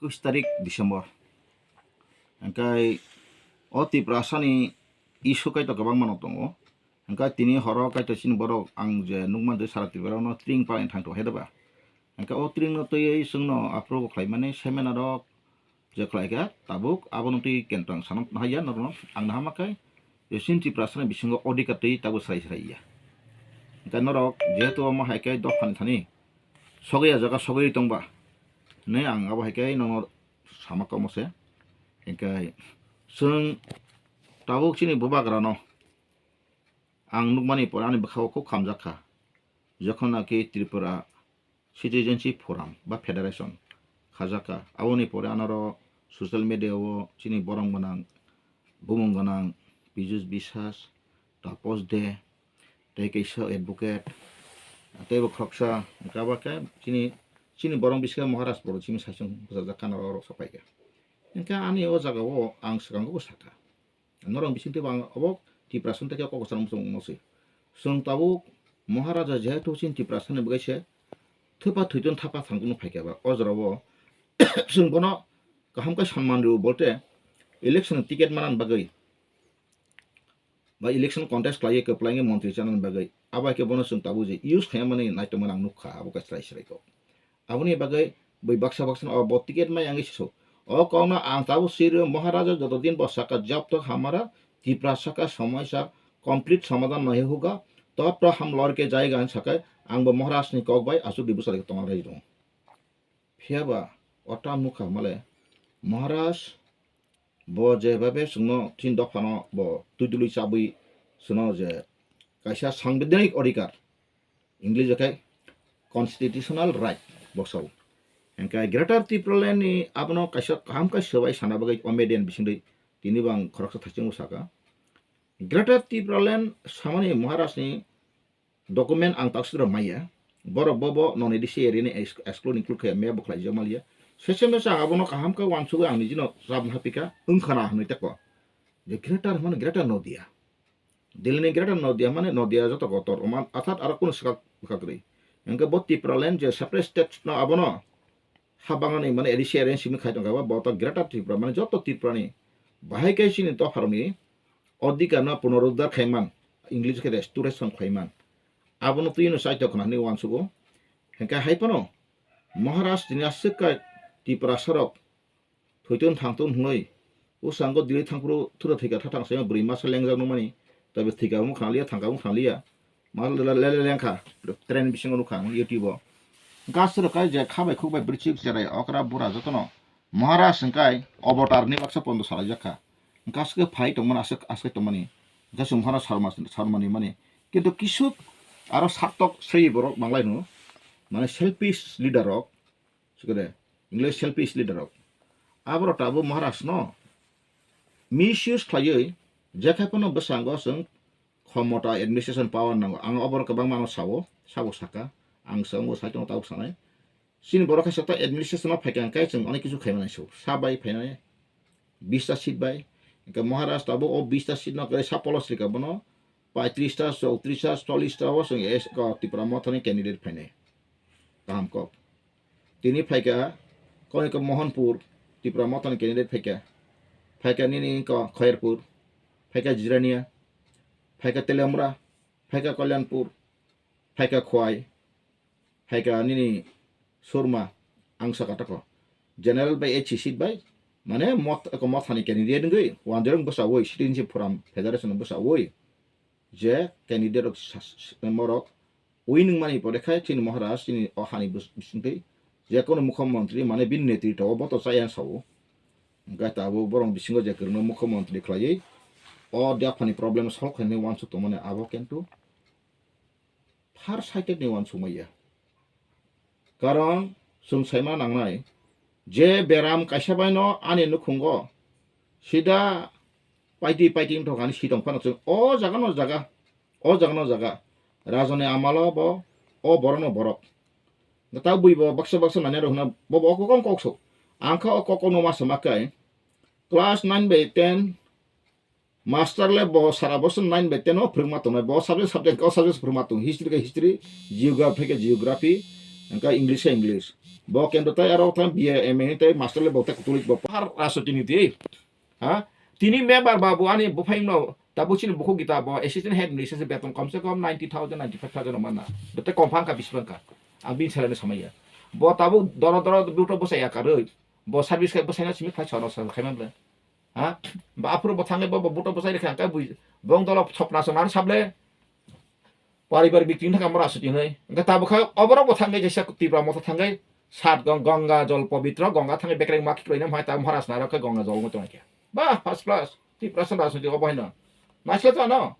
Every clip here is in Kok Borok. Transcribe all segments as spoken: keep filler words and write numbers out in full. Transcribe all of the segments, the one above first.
Kuch tarik December. Hingkai o Tiprasani issue kaito kwbangma no tongo. Hingkai tini horo kaito chini borok ang je nukman je sara Tripura no tring palai thang tongo hai da ba. Hingkai o tring no twiwi chwngno approve khlaimani seminar rok je khlaikha tabuk abono twi kentang sanam haiya norno ang nahama khe je chini Tiprasani bisingo odhikar twi tabuk srai srai ya. Hingkai norok jehetu omo hai khe dophani thani sogwi ya jaga sogwi tongba hinwi ang abo hai khe nono sama komo se. Hingkai chwng tabuk chini bubagrano ang nukmani pore ani bwkhao khub khamjak kha. Jokhon naki Tripura Citizenship Forum ba Federation khajak kha, aboni pore anoro social media o chini borom gwnang, bumung gwnang Piyush Biswas, Taposh De, tei kaisa advocate, tei bo khoroksa, hingke abo khe chini, chini borok bisingo Maharaj Boro chini saichung bwsajak kha norok sok pai kha. Hingke ani o jaga o ang swkango bo sakha, norok bising twibo ang obo Tiprasani tei khe kok kwcharo muchung wngno se. Chwng tabuk Maharaja jehetu chini Tiprasani bagwi se thwipa thwiton thapa thangkukno phaikha ba o jorao chwng bono kaham khe sonman rw bolte election ticket manani bagwi ba election contest khlaiwi kwplai wngwi montri chanani bagwi abo hai khe bono chwng tabuk je use khaimani naitongmani ang nukha abo khe chwrai chwrai kok. Aboni bagwi bui baksa baksa no bo ticket mai wngwi se sok. O kokno ang tabuk swi rw Maharaja joto din bo saka jab tak hamara Tipra saka somoi sa complete somadhan nahi hoga, tab tak hum lord ke jayega hin sakai ang bo Maharaj ni kok bai aswk di bwsari tongo rw. Phiya ba o tam nukha male Maharaj bo je babe chwngno tin dophano bo twi twi chabwi chwngno je kaisa sangbidhanik odhikar, English o khe constitutional right boksa o. Hingke Greater Tipraland ni abono kaisa kaham khe swbai sana bagwi comedian bisingtwi tini bo ang khoroksa thaching saka. Greater Tipraland samani Maharaj ni document ang takswk rw maya. Borok bo bo non A D C area ni ex-, exclude include khe maya bo khlai jak maliya. Sese mese ang abono kaham khe uansugwi ang nijino chap hapika wngkhana hinwi teko. Je Greater mane Greater Nodia. Delhi ni Greater Nodia mane Nodia joto kotor, oman athat aro kunu swkak bwkha kwrwi. Hingke bo Tipraland je separate state no abono ha bangani mane A D C area simi khai tongkha bo, bo to Greater Tripura mane joto Tripura ni bahai khe chini dopharokni odhikar no punoruddhar khaiman, English khe restoration khaiman. Abono twi no saito khna hinwi uansugo. Hingke hai phano Maharaj tini aswk khe Tiprasa rok thwiton thangton hwnwi, bwskango Delhi thangphuru thura thwikha thathang saima bwrwi masa lengjak nukmani, tei bo thwikha wngkha liya, thangkha wngkha liya, ma le-, le-, le-, lengkha, train bisingo nukha ang YouTube o. Gasrwk kai je kha bai khuk bai bwrwi chik cherai okra bura jotono Maharaj hwnkhe obotar ni baksa pondo salaijak kha. Hwnkhe aswk phai tongmani, aswk, aswk tongmani, hwnkhe chwng phano sarma, sarmani mani. Kintu kisuk aro sartok swi borok manglai hwno, mane selfish leader rok, Sikore, English selfish leader rok. Aborok tabuk Maharaj no misuse khlaiwi jekhai phano bwskango chwng khomota administration power nango. Ang oborok kwbangma no sao, sabo saka. Ang chwngbo sai tongo tabuk sanai. Chini borok khe sata administration o phaikha hwnkhe chwng onek kisu khaimani sao. Sa bai phainai, bista seat bai. Hwnkhe Maharaj tabuk o bista seat no kwrwi sa polos rikha bono. Paitris ta, chowtris ta, chollis ta o chwng es-, ko Tipra Motha ni candidate phainai. Kaham kok. Tini phaikha, koi khe Mohanpur, Tipra Motha ni candidate phaikha. Phaikha nini ko Khairpur, phaikha Jirania, phaikha Teliamura, phaikha Kalyanpur, phaikha Khowai, phaikha nini Surma, ang saka tako. General bai H C seat bai, mane mot-, ko Motha ni candidate wngwi, wanjorong bwsa woi, Citizenship Forum Federation bwsa woi, je candidate rok sa-, s-, morok, ui nung mani pore khai chini Maharaj, chini o hani bus-, bisingtwi, je kono mukhyamantri, mane bini netritwa o boto chaya sao. Hwnkhe tabuk borok bisingo je kwrwngno mukhyamantri khlaiwi, o dophani problem solve khainai uansuk tongmani abo kintu far sighted ni uansuk maya. Karon chwng saima nangnai, je beram kaisa baino ani nukhungo sida paiti paiti wngthok ani sitong phano chwng o jaga no jaga, o jaga no jaga, rajoni amalo bo o borok no borok. Gata bui bo baksa baksa nanya rok hwnna bo bo kok kok sok. Ang kha o kok kok no ma sama kai class nine bai ten Master le bo sara bosor nine bai ten o phwrwngma tongnai, bo subject subject o subject phwrwngma tong, history khe history, geography khe geography, hwnkhe English khe English. Bo kendro tai aro thang B A, M A ni tai master le bo tai kutulik bo. Har raso tini di. Ha? Tini member ba bo ani buphang no, ta bo chini bukhuk gita bo assistant head ni se beton kom se kom ninety thousand, ninety five thousand mana. Bo tai kom phang ka, bis phang ka. Ang bin salai no samaya. Bo ta bo doro doro buto bo saya karoi. Bo service kai bo sai na simi khai sono sa khai man ble. Ha? Ba aphuru bo thangai bo, bo buto bo sai rikha kai bui. Bong dolo sopna sonar sable. Paribar bikting thang amra asuti noi. Engka tabukha oborok bo thangai jaisa Tipra motha thangai. Sat gong-, Ganga jol pobitro, Ganga thangai bekreng makhi kroina mai ta Maharaj narok khe Ganga jol ngotong khe. Ba, first class. Tipra sana asuti obo haino. Nasle to ano.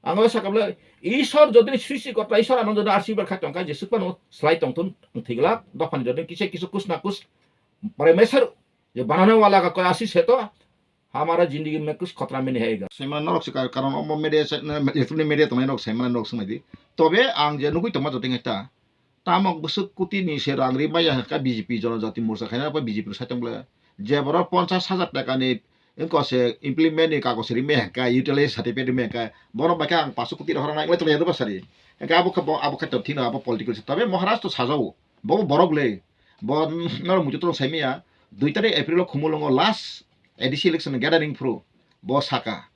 Ang o sakable, Ishwar jodi srishti kota Ishwar ano jodi arsi bar kha tongkha je sukpano slai tongthun thigla, dophani jodi kise kisu kus na kus, Parmeshwar je banane wala ka koi asi se to, hamara zindagi mein kuch khatra mein nahi aayega. Saimana norok se kar-, karon omo media se, na, YouTube ni media tongnai norok saimana norok swngnaidi. Tobe ang je nugui tongma joteng ekta. Tamo bwswk kuti ni se rang ri maya hwnkha B J P Janajati Morcha khaina pa B J P sai tong bwle. Je borok ponchas hajar taka ni wngkha se implement ni kagoj ri maya hwnkha, utility certificate ri maya hwnkha. Borok bai khe ang paso kuti rok horang nai wngwi tong ya doba sari. Hwnkha abo khe bo, abo khe to thino abo political se. Tobe Maharaj to sajao. Bo bo borok le. Bo norok muitu tong sai maya. Dui tarik April o Khumulwngo last A D C election gathering phuru. Bo saka.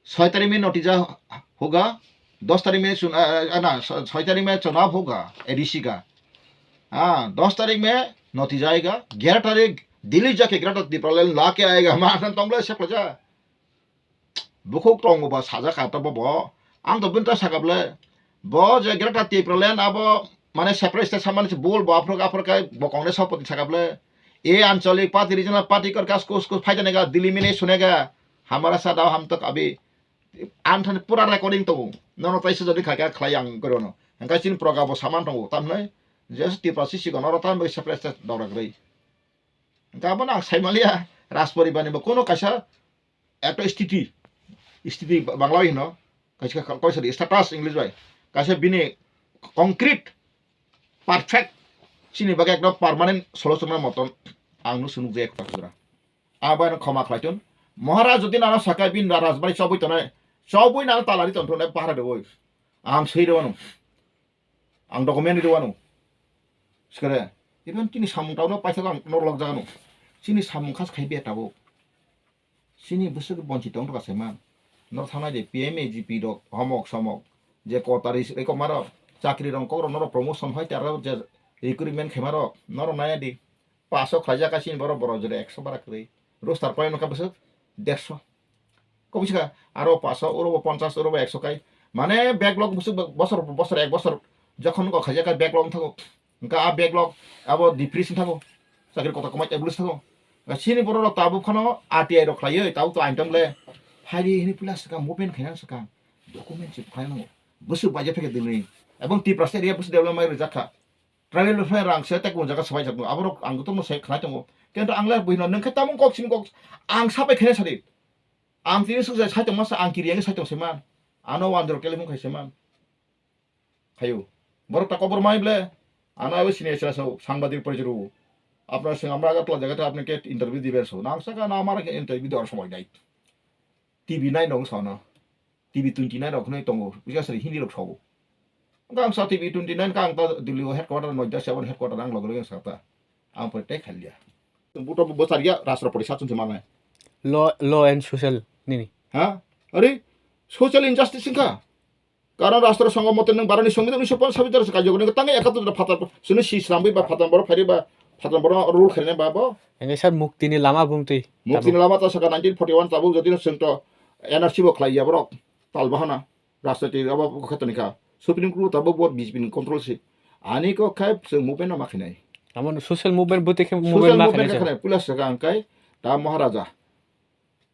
Soy tarik mein natija hoga, dos tarik mein chun-, ah, ah, na, so-, soy tarik mein chunav hoga, A D C ka. Ah, dos tarik mein natija aayega, gyara tarik Delhi jake Greater Tipraland laake aayega, ma tong bole se paja. Bukhuk tongo ba saja ka to bo bo. Ang to bin ta saka bole. Bo je Greater Tipraland abo mane separate state samani se bol bo aphro aphro kai bo Congress sopoti saka bole. E anchalik party, regional party kor kas kus kus phaida nega, Delhi mine sunega. Hamara sa dao ham tak abi. Ang thani pura recording tongo. Nono taisa jodi khaika khlai ang korono. Hingkai chini proga bo saman tongo. Tamnai jesu Tipra sisi kono oro tambai separate state dora grai. Hingkai abono ang saimaliya Rajporibar ni bo kono kaisa ekta stiti, stiti Bangla bai hino, kaisa ka-, koi sadi status English bai, kaisa bini concrete, perfect, chini bagwi ekdom permanent solution na moton ang no sunuk jaya kota kura. Abo ano khoma khlai tun. Maharaj jodi nana sakai bin Rajbari chobui tonai, chobui nana talari ton thunai bahara de oi. Ang sui de wano. Ang document ri wano. Sikare, even chini samung tauno paisa ang norok lok jagano. Chini samung khas khai be tabo. Chini bwswk bonchi tong thok asai man. Nor thangnai de P M A G P rok homok somok. Je kotari reko maro chakri rong kok rok noro promotion hoi taro je recruitment khai maro noro naya di. Paso khlaijak chini borok borok jore ekso bara kwrwi. Roster point nokha bwswk derso. Kobisa aro paso oro bo ponchas oro bo ekso kai. Mane backlog bwswk bosor bosor ek bosor jokhon go khaijak backlog thago. Hingke a backlog abo depression thago. Chakri kota kwmai abuse thago. Chini borok rok tabuk phano R T I rok khlaiwi tabuk to ang tong le. Phaidi hini puila swkang movement khaina swkang. Document se khlai nango. Bwswk baija pheke dilni. Ebong Tipra state area bwswk development rijak kha. Tribal welfare rang se tei kung jaga swbai jakno. Aborok ang jotono se khlai tongo. Kintu ang le buino nwng khe tamung kok simi kok ang sabai khaina sadi. Ang tini suk jai sai tongma sa ang kiri yang sai tong se man. Ano one zero telephone khai se man. Khayo. Borok ta kobor mai ble. Ano abo sini sila so sangbadik pore juru. Apnar sing amra ga tla jaga ta apne ke interview diber so. Nang saka na amar ke interview dor somoi nai. T V nai nong sa na. T V twenty nine rok hinwi tongo, bisa sari Hindi rok sawo. Hwnkhe ang sa T V twenty nine khe ang ta Delhi o headquarter, Noida seven headquarter ang loge loge ang sa ta. Ang pore tei khailiya. Buto bo bwchar ya, Rashtra Parishad chwng se manai. Law, law and social nini. Ha? Are, social injustice wngkha. Karon Rashtra Sangha mote nwng Bharani Songbidan unisho ponchash sabit jora se kaijo, nwng tangwi ekatur jora phatar, sini si sramwi ba phatar borok phairi ba, phatar borok rule khainai ba bo. Hwnkhe sir, muktini lama bumtwi. Muktini lama ta saka nineteen forty one tabuk jodi no chwng to N R C bo khlai ya borok. Tal bahana, rajniti abo khe toni kha. Supreme Court abo bo B J P ni control se. Ani kok khai chwng movement no ma khainai. Amo social movement bwtwi khe social movement ma movement khainai khe sir. Khainai, puila swkang kai ta Maharaja.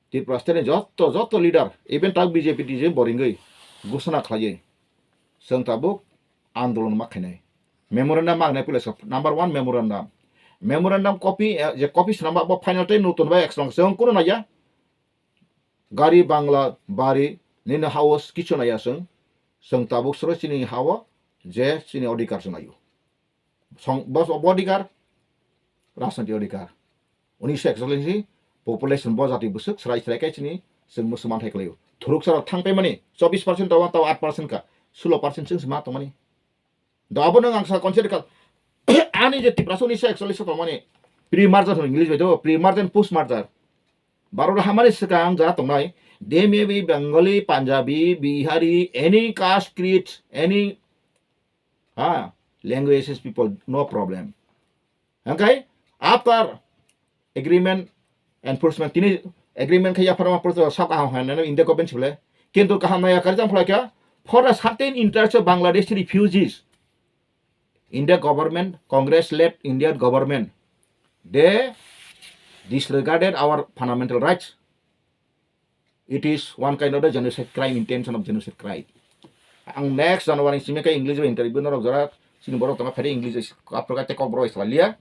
Tripura state ni joto, joto leader, even tak B J P T J bo ringwi ghosona khlaiwi. Chwng tabuk andolon ma khainai. Memorandum ma khainai puila swk number one memorandum. Memorandum copy, eh, je copy swnamba bo final tei nutun bai action chwng kunu naiya. Gari, bangla, bari, nini house kichu naiya chwng. Chwng tabuk sro chini ha-o je chini odhikar chwng naio. Song, bos, bo odhikar, rajniti odhikar. Unisho ekchollish ni population bo jati bwswk srai srai kai chini chwng musulman hai kwlaio. Thuruk sara thang paimani chobbish percent tabo, tabo aat percent ka, sulo percent chwng se ma tongmani. Da abo nwng ang sa consider kha, Ani je Tiprasani se actually se tongmani pre-merger hono English bai do, pre-merger and post-merger. Bharat hamani swkang jara tongnai, they may be Bengali, Punjabi, Bihari, any caste, creed, any, ha, languages people, no problem. Okay? After agreement enforcement, tini agreement khai yapharma porto sab kaham hai nang India government sibole. Kintu kaham naya kari jang phalai kha, for the certain interest of Bangladeshi refugees, India government, Congress-led India government, they disregarded our fundamental rights. It is one kind of the genocide crime, intention of genocide crime. Ang next January simi khe English bai interview norok jora sini borok tongma phari English bai kaprok khe kok borok bai sala liya.